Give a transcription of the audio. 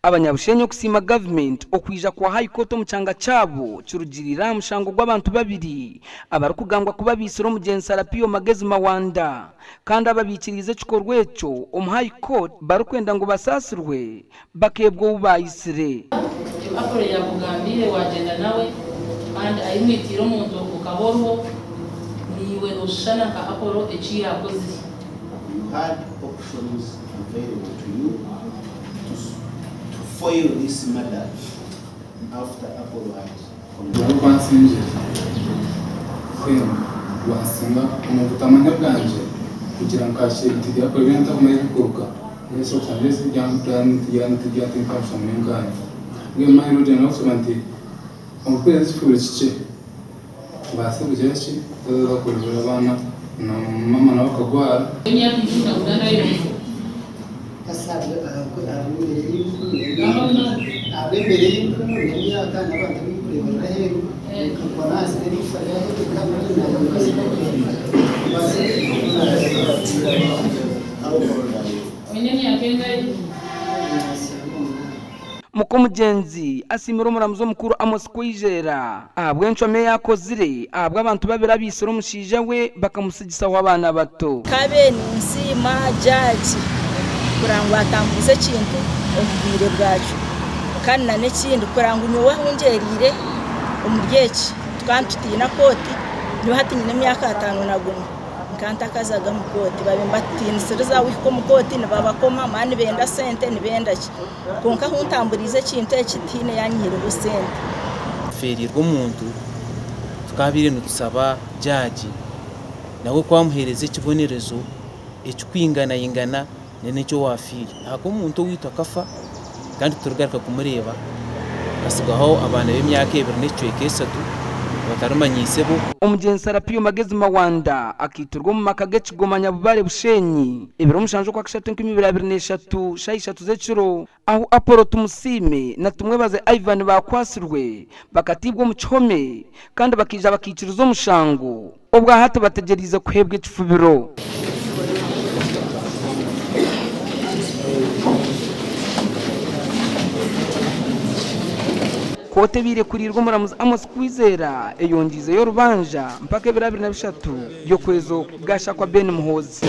Abanyabushenyi okusiima gavumenti okwija kwa High Court omu kyanga kyabo kirugiriire aha mushango gw'abantu babiri abarikugambwa kuba baitsire omugyenzi Sarapio Magezi Mawanda kandi aba baikiriize ekikorwa ekyo omu High Court barikwenda ngu basaasirwe bakeebwa ou baitsire. Ebi Apollo yaakugambiire waagyenda nawe, kandi ahi mwitiire omuntu okaba oriho, naiwe nooshushana nka Apollo eki yaakozire. You had options available to you to, to foil this murder after Apollo had committed. Nyowe kwansingire kwemba wansinga omu butamanya bwangye kugira ngu kakire ntigira kore ntakumanya ebikuruka yesu ntigira ntigira tinkamushamwe nkanye mbwenu mahiro nakusaba nti omukwezi ekifuro kikye baase kugira ki tazaza kurebera abaana na mama nawe akagwara. Emyaka 18 yonka. Ab'embere y'enkumu n'emyaka n'abantu ab'okureeberera aheeru nkankora ahansi n'erifa ryaheeru kandi namukazi. Oine emyaka engahi? Mukomugyenzi asiimire omuramuzi omukuru Amos Kwizera ahabw'encwame yakozire ahabw'abantu babiri abaitsire omushaija we bakamutsigisaho abaana bato. Kabe ninsiima jaji kuranga ngu atambuze ekintu omu bwire bwakyo, kandi na n'ekindi kuranga ngu nyowe ahu ngyeriire omuri eki tukaba nitutiina kooti. Nyowe hati nyine emyaka 51, nka ntakazaga mu kooti, babe mbatiinisiriza wihika omu kooti nibabakoma mani nibenda sente nibenda ki, kwonka ahu ntamburiize ekintu eki tihaine yanyihireho sente. Tuferirwe omuntu, tukabaire nitusaba jaji nawe kwamuheereza ekibonerezo ekikwinganayingana n'ekyo wafiire, ahakuba omuntu owaitu akafa kandi turigaruka kumureeba, akasigaho abaana b'emyaka 2 n'ekicweka 3 batarimanyisebo. Omugyenzi Sarapio Magezi Mawanda akaitirwa omu maka g'ekigoma Nyabubare Bushenyi ebiro 7 Okwakashatu 2023 shaaha 3 z'ekiro, ahu Apollo Tumusiime na Tumwebaze Ivan bakwasirwe bakatiibwa omu kihome kandi bakaija bakaikiriza omushango obwahati bategyereize kuheebwa ekifubiro. Kooti ebaire ekurirwe omuramuzi Amos Kwizera eyongiizeyo orubanja mpaka ebiro 23 by'okwezi oku. Gashakwa Ben Muhoozi.